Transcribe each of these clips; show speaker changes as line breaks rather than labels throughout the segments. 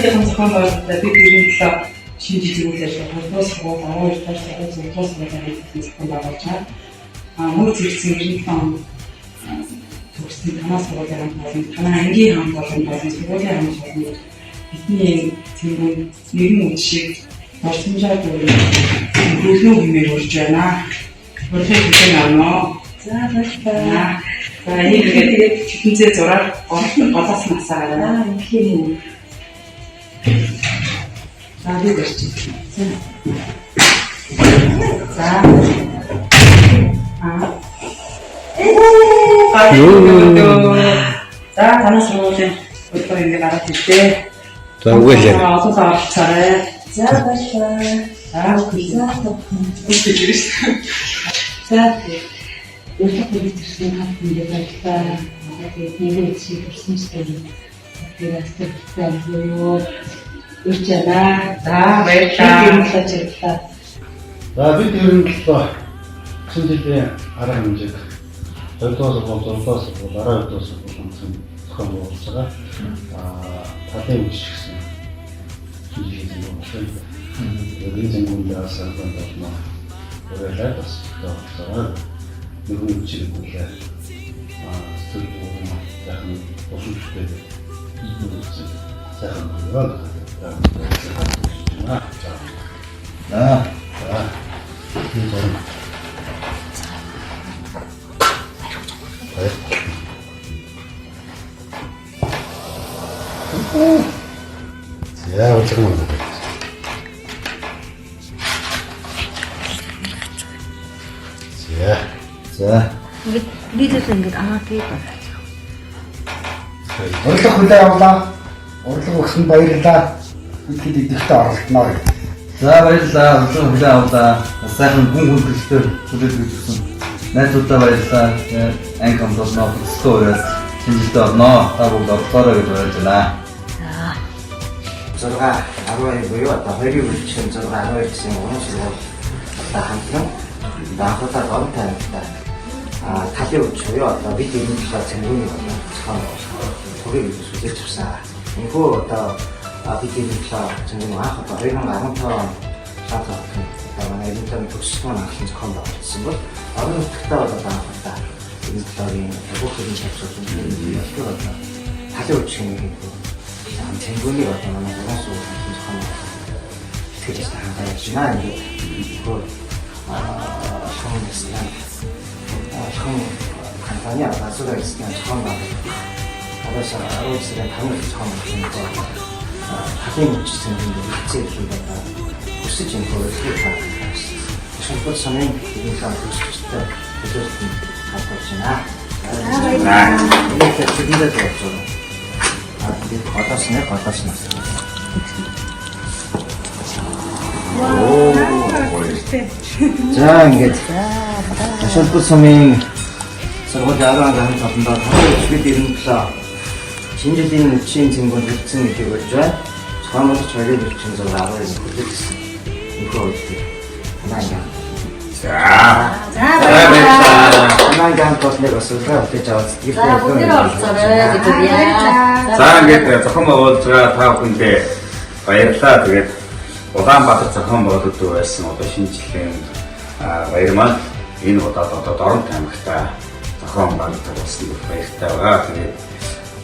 Ангийнхаа зохион байгуулалтаар бид 97 шинэ жилийн үйл ажиллагаа 2 дугаар сургууль, 12 дугаар сургууль, 6 дугаар сургуулийн зохион байгуулж байгаа. Мөр зэрэгцэн 97 онд төгссөн танай сургуулийн хамт олон, танай ангийн хамт олон болон сургуулийн хамт олон бидний энэ цэнгүүн нэгэн үд шиг дурсамжаар дүүрэн хөлнөө хэмээр урьж байна. Урилгыг хүлээн авна уу?
За, баярлалаа.
За, энийг ингээд тэгээд хитэнцээ зураад голоос нь асаагаарай.
Аа, ингэх юм.
За, би барьчих. За. За. Аа. За, танай сургуулийн хөдөлгөөн ингэ гараад ирлээ.
За, үгээлээ.
Олон оролцоорой.
За, баярлалаа.
За,
За,
хүлээж ирсэн.
за, урилга хүргэж ирсэн та бүхэндээ баярлалаа. Тэгээд нэгэн үдшийг төрсөн ч гэдэг. Тэгээд сэтгэлтэй юу урьж байна.
За, баярлалаа.
Баярлалаа.
За, бид 97 шинэ жилийн арга хэмжээг 2 дугаар сургууль, 6 дугаар сургууль, 12 дугаар сургууль онцгой зохион байгуулж байгаа. Талын үуч гэсэн шинэ жилийн зэнгүүн байна. Тэгээд энэ зэнгүүнд бас анхан болно. Уриалаад бас оролцоорой. Нэгэн үчиг хүлээ. Сэтгэл бүрэн сайхан тусламжтай сайхан буюу. За. За. За. Энэ зураг. Баяр. За, урилга маань. За.
За.
Ингээд нийлүүл ингээд аа тийм байна.
Урилга хүлээн авлаа. Урилга өгсөнд баярлалаа. Бид хэд идэвхтэй оролдоно.
За, баярлалаа. Урилга хүлээн авлаа. Бас сайхан гүн хүндэлтэй хүлээж өгч өгсөн. Найзуудаа баярлалаа. Анги хамт олноо. Өсөлтөө уриалж шинэ жилдээ орноо. Та бүгд оролцоорой гэж уриалж байна.
6 12 буюу одоо 2-ын үржим 6 12 гэсэн гурван сургууль одоо хамтран анхудаа Дорнот аймагта талын үуч буюу одоо бид 97 цэнгүүнийг одоо зохион байгуулах түргийг хүлээж авсан. Энэхүү одоо бид 97 цэнгүүн анх одоо 2015 он Улаанбаатар хотын одоо манай 97-ны төгсөлт маань анхлан зохион байгуулсан бол орон нутагтаа бол одоо анх удаа 97-ийн бүх хэрэг тавьсан одоо талын үуч гэх юм цэнгүүнийг одоо манай гурван сургуулийн зохион байгуулалт сэтгэл ажил хангаа явж байна. Ингээд хөө алхам ресторан, алхам компани Азура ресторан зохион байгуулалт 12 сарын 5-нд зохион байгуулсан талын үуч цэнгүүнд үлдсэн ирэхийг одоо хүсэж энэ хөрөлтийг таасан. Шалбар сумын 97 төгсөгчтэй төлөөлөлт хадгалж байна. За, баярлалаа. Тэдэндээ болж байгаа. Би голоос нэ голоос нь. За, ингээд Ташалбар сумын сургуулийн 10 анги хамт олондоо бид 97 шинэ жилийн мөчийн цэнгүүнд үлдсэн гэдгийг урьж байна. Зохион байгуулагч хоёрын элчин 6 12 хүлээж ирсэн. Энэхүү үйлдэл танай анги.
За.
За, баярлалаа.
Танай анги хамт олныг бас урилга хүлээж аваад сэтгэлдээ
За, бүгдээ оролцоорой гэж үгье.
За, ингээд зохион байгуулж байгаа та бүхэндээ баярлалаа. Тэгээд Улаанбаатар зохион байгуулалт байсан одоо шинэ жилийн баяр маань энэ удаад одоо Дорнот аймагта зохион байгуулалт болсон их баяртай байгаа. Тэгээд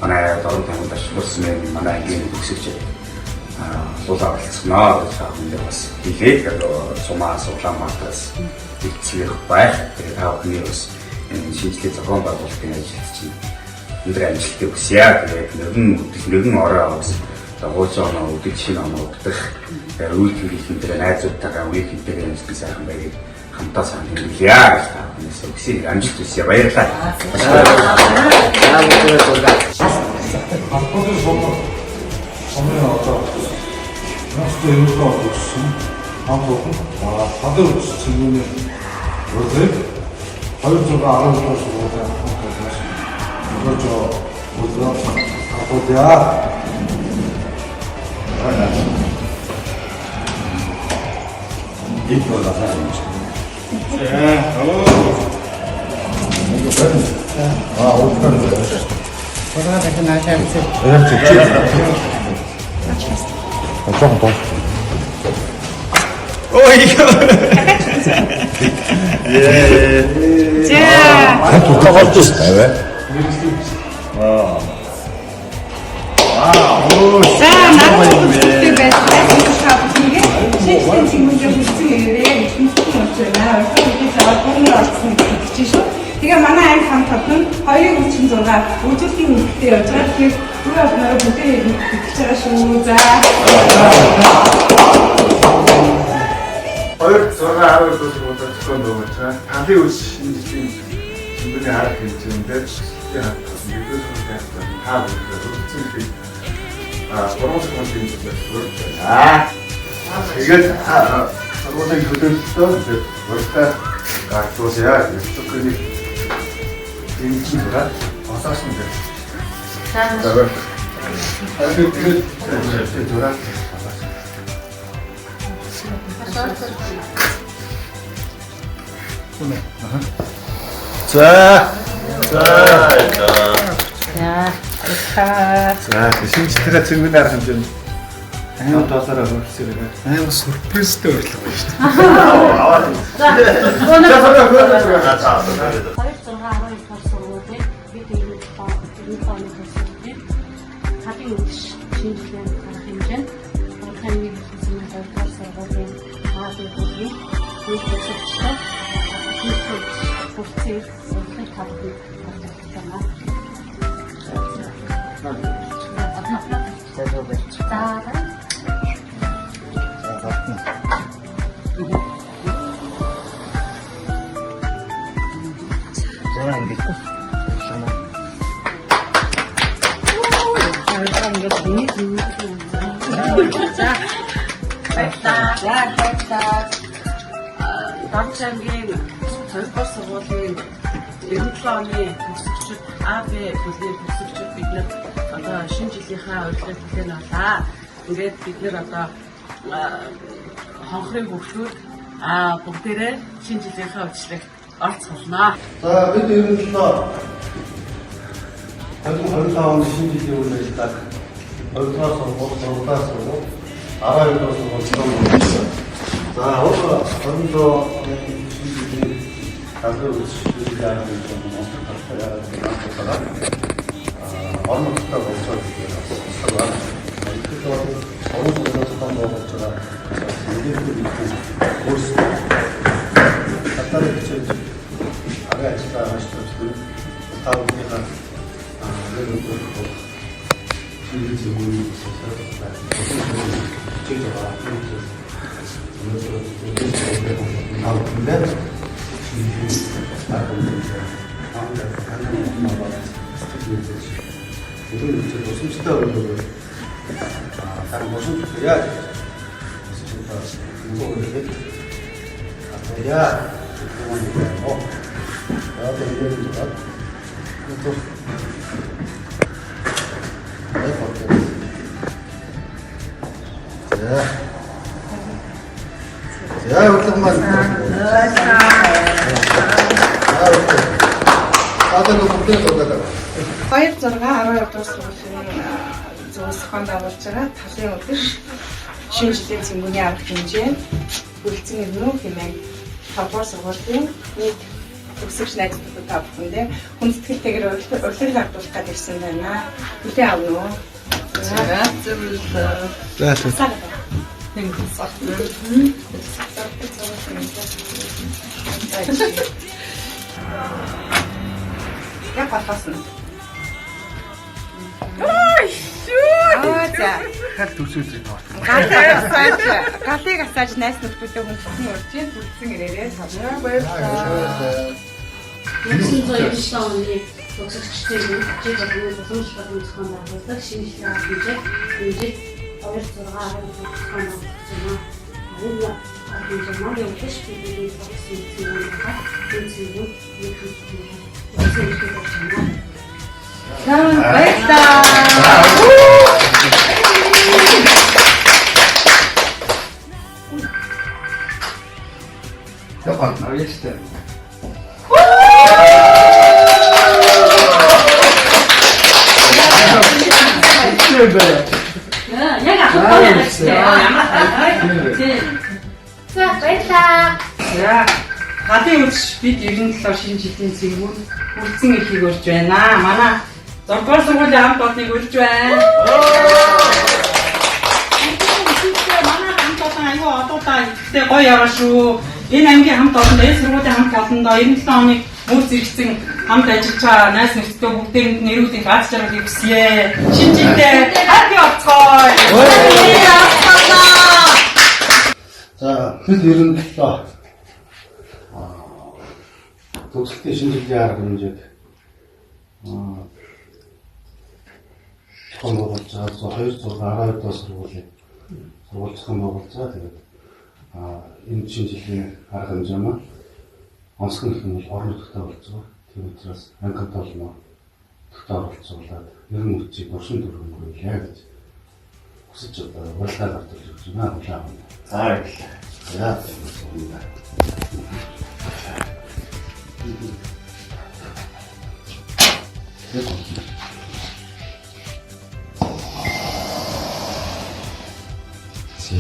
манай Дорнот аймагт ашигласан манай ангийн төгсөгч олуулаа оролцсноо гэж та бүхэндээ бас хэлээд сумаас Улаанбаатараас бэлтгэх байх. Тэгээд та бүхний бас энэ шинэ жилийн зохион байгуулалтын ажилд чинь өндөр амжилтыг хүсье. Тэгээд нэгэн өдөл нэгэн орой бас хуучин оноо өдөл шинэ оноо удах үйлдвэрлэлийн найзуудтайгаа үеийнхэнтэйгээ амжилтын сайхан баярыг хамтаа сайн тэмдэглэе гэж та бүхнээс хүсье. Амжилт хүсье. Баярлалаа.
За, бүгдээ зургаа.
Албаны сумын одоо 1997 онд өссөн хамт олон талын үуч цэнгүүний урилгыг 2 6 12 дугаар сургуулийн хамт олноос өгөөж урилга авуулъя.
Энэ бол асаа юм шиг.
Аа, уучлаарай.
Хураа дахин наашаа гэсэн.
Баяр зүгчээ.
Жоохон доош.
Ой. Ээ.
За.
Тань болж байна.
Аа. Вау.
За, надад хүсэлттэй байсан. Та бүхнийг шинжлэх цэнгүүнээр хүрсэн ирээрээ хүндэлсэн болж байна. Урьдчилан хэлээс аваад бүрэн орсон гэж чинь шүү. Тэгээ манай анги хамт олон 2.36 үзүүлэлтийн хөнгөлөлтөд явж байгаа. Тэгэхээр бүрэн орнороо бүгдээ хэлж байгаа шүү. За.
2 6 12 сургуулиар зохион байгуулж байгаа. Талын үс шинэ жилийн цэнгүүний арга хэмжээндээ төсөлтийн хамт нэгдүгээр сургуулийн хамт та бүхэнд өргөцсөн ихэд 3 сургуулийн зөвлөлт хүрч байна. Тэгээд сургуулийн төлөөлөлтөөр урагтаа гардуулъя. Ёслолтын дэмжин байгаа. Голоос нь дээр. За тэгээд зураад голоос.
За.
За.
За.
За.
За, шинэ жилийн цэнгүүний арга хэмжээнд аймаг долоороо хөрсөн байгаа.
Амар сюрпризтэй урилга байна шүү дээ.
Аваад.
За.
За,
2 6 12 дугаар сургуулийн бид 97 оны сургуулийн талын үдшиш шинэ жилийн арга хэмжээнд Уран аймгийн хэлсэн 2 дугаар сургуулийн А Б бүлгийн нийт төгсөгчтэй шинжлэх хүрсэн урилгыг та бүхэнд хүргэж байна. За зөв болж.
За.
За давтна. Зураа ингэж шана.
За. Баярлалаа. За, баярлалаа.
Дорж аймгийн 2 дугаар сургуулийн 97 оны төгсөгчид А Б бүлгийн төгсөгчид бид нар одоо шинэ жилийнхаа урилгыг хүлээн авлаа. Ингээд бид нар одоо хонхрын хөвгүүд бүгдээрээ шинэ жилийнхаа үйлчлэгт оролцголноо.
За бид 97 2025 оны шинэ жилийн үйл ажиллагааг 2 дугаар сургууль, 3 дугаар сургууль, 12 дугаар сургууль зохион байгуулсан. За 27 оны шинэ жилийн талын үйлчлэлийн арга хэмжээнд онцлог талтай яагаад гэвэл орон нутгад болцоо гэдэг бас онцлог байна. Ихэд бол орон сургуулиар зохион байгуулж байгаа мэдээлэл биелэх өөрсдөө татаар хичээж арай ажиллаа маш төвчтэй та бүхнийхээ нэр өдөр бол шинэ жилийн хичээж байгаа. Өнөөдөр та бүхэндээ шинэ арга хэмжээ сэтгэл зүйн тусламжтай өгөх харин босомжтой яаж яа За. За, урилга маань. Одоо нэг бүгдээ зургаад.
2 6 12 дугаар сургуулийн зөв зохион байгуулж байгаа талын өдөр шинэ жилийн цэнгүүний арга хэмжээ хүрэлцэн ирнэ хэмээн 5 дугаар сургуулийн нийт төгсөгч найз нөхөд та бүхэндээ хүндэтгэлтэйгээр урилгыг авдуулах гээд ирсэн байна. Хүлээн авна уу?
За, зөвлөлөө.
За,
Яг голоос нь. Ой, шүү. Аа за.
Хал төсөөдрийг орт.
Галыг асааж найз нөхдөдөө хүндэтэн урьж хүрэлцэн ирээрээ. Баярлалаа.
1997 оны төгсөгчдийн хичээл болон боломж болон зохион байгуулдаг шинэ жилийн арга хэмжээ энэ жил 2 6 12 зохион байгуулагдаж байна. Энэ арга хэмжээ маань явуулж бидний тогтсон цэнгүүн байгаа. Энэ цэнгүүн нэг хамт болсон ихэд болж байна.
За, баярлалаа.
Яг гол авъя штэ.
Яг ахлах байна.
Ямар хайртай. Тий.
За баярлалаа.
За. Талын үдш бид 97 шинэ жилийн цэнгүүр хүрсэн ихийг урьж байна. Манай 6 дугаар сургуулийн хамт олныг урьж байна. Манай хамт олон аюу одуудаа ихтэй гоё яваа шүү. Энэ ангийн хамт олонд, энэ сургуулийн хамт олондоо 97 оны мөр зэрэгцэн хамт ажиллаж байгаа найз нөхдөдөө бүгдээрэнд нь эрүүл их аз жаргалыг хүсье. Шинэ жилдээ happy орцгоё.
За бид 97 төгсөлтийн шинэ жилийн арга хэмжээг зохион байгуулж байгаа 2 6 12 дугаар сургуулийн сургууль зохион байгуулж байгаа. Тэгээд энэ шинэ жилийн арга хэмжээ маань онцгой гэх юм бол орон нутгад болж байгаа. Тийм учраас анги хамт олноо нутагт оролцуулаад ер нь хүчийг дуршин дөрвөнгөйлээ гэж хүсэж одоо урилга гаргаж ирж байна. Хүлээн авна.
За баярлалаа.
За баярлалаа.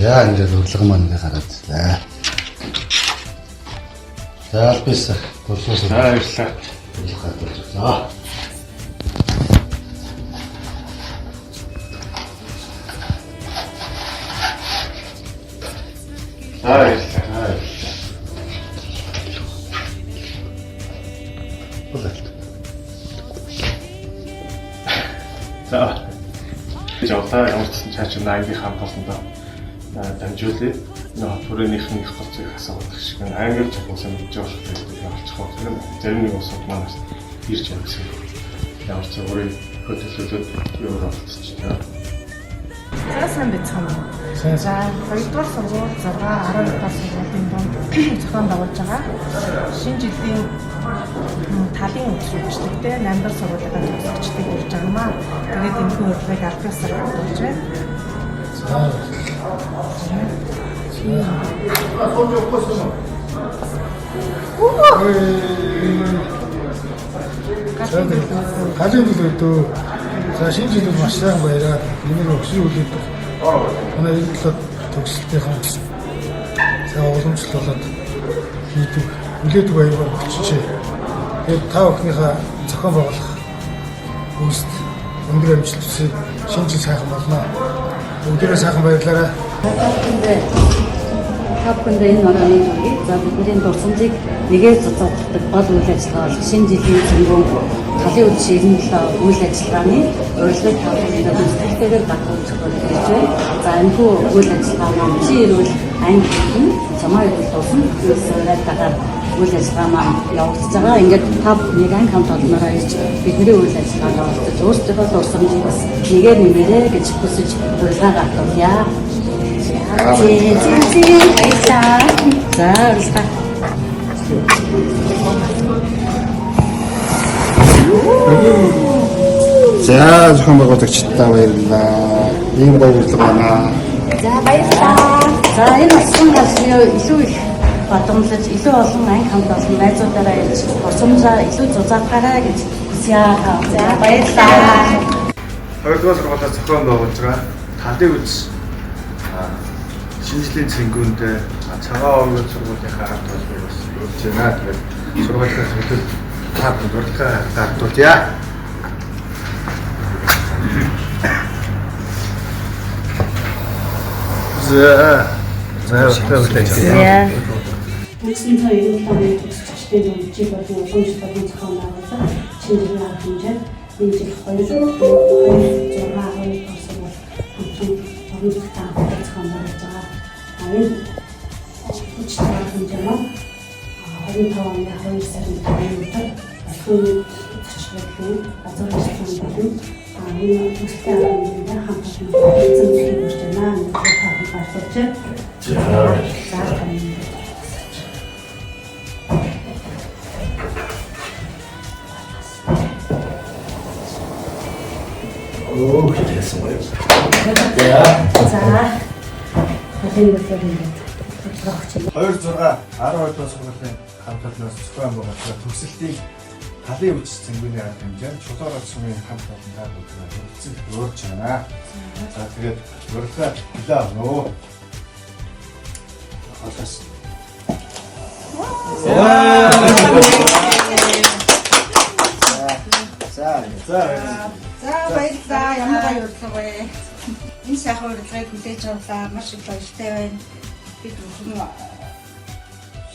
За ингээд урилга маань ингээ гараад ирлээ. За албис дурсуус.
За баярлалаа.
Урилга гаргаж ирлээ.
За баярлалаа. За. Гэж явлаа. Ямар ч гэсэн цааш нь ангийн хамт олондоо дамжуулъя. Энэ хот хүрээнийх нь их гол зүйл асуугадаг шиг энэ англи чухал мэдж болох гэдэг олчих уу. Тэр зарим нэг улсууд манаас ирж явсан. Ямар ч өөрийн хөтөлбөлөд юу оролцож байна.
За сайн байцгаана уу. За 2 дугаар сургууль 6 12 дугаар сургуулийн дунд зохион байгуулж байгаа шинэ жилийн талын өдөр үйлчлэгтэй 8 дугаар сургуулийнхаа төгсөгчдийг урьж байгаа юм аа. Тэгээд энэхүү урилгыг аль биесээр хадгалж байна.
Галын төлөө. За шинэ жилүүд маш сайхан баяраа. Энийг өгсөн үлдэх. Манай 97 төгсөлтийнхэн сайн уламжлал болоод хийдэг хүлээдэг аягаар болчихжээ. Тэгээд та бүхнийхээ зохион байгуулах үүст өндөр амжилт хүсье. Шинэ жил сайхан болно. Бүгдээрээ сайхан баярлаарай.
Та бүхэндээ энэ орооны зүгийг за бидний дурсамжийг нэгээр зузаатгадаг гол үйл ажиллагаа бол шинэ жилийн цэнгүүн талын үдши 97 үйл ажиллагааны урилгыг та бүхэндээ хүндэтгэлтэйгээр батлан зохиол хийж байна. За энэхүү үйл ажиллагаа маань чи ирвэл анги хэтэн замаа ирвэл дуусна. Үйлсээрээ үйл ажиллагаа маань явагдаж байгаа. Ингээд та бүхнийг анги хамт олноороо ирж бидний үйл ажиллагаанд оролцож өөрсдийнхөө дурсамжийг бас нэгээр нэмээрэй гэж хүсэж урилгаа гартуулъя. Зээ зээ зээ баярлалаа. За урилгаа.
За зохион байгуулагчдаа баярлалаа. Ийм гоё урилга байна.
За баярлалаа. За энэ болсон галны илүү их бадамлаж, илүү олон анги хамт олон найзуудаараа ирж дурсамжаа илүү зузаатгаарай гэж хүсье. За баярлалаа.
Хоёрдугаар сургуулиас зохион байгуулж байгаа талын үдс шинэ жилийн цэнгүүнд цагаан овгийн сургуулийнхаа хамт олныг бас урьж байна. Тэгээд сургуулийнхаа төлөө та бүхэнд урилга гардуулъя.
За за баярлалаа.
1997 оны төгсөгчдийн дунд жил болон уламжлал болон зохион байгуулах шинэ жилийн арга хэмжээ энэ жил 2 2 6 12 дугаар сургууль хамтран орон нутагт анхудаа зохион байгуулж байгаа. Энэ хүчтэй арга хэмжээ маань 25 оны 12 сарын 5-ны өдөр Балхын зочлолын газар ажиллагааны болон энэ төсөлтэй арга хэмжээнд хамт олон эзэн зэрэг урьж байна. Та бүхэн гарлуулж байна. За тань.
Өө хэлсэн гоё.
За. Халын бүлээр ингээд тодорхой хүч.
2 6 12 дугаар сургуулийн хамт олноос зохион байгуулж байгаа төгсөлтийн
Талын өвч цэнгүүний арга хэмжээнд Чулуурал сумын хамт олон та бүхэнд хүрэлцэн урьж байна. За, тэгээд урилга хүлээн авна уу? Холоос.
За.
За.
За, баярлалаа. Ямар гоё урилга вэ? Энэ сайхан урилгыг хүлээж авлаа. Маш их баяртай байна. Бид бүхэн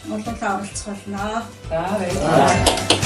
олуулаа оролцох болно.
За, баярлалаа.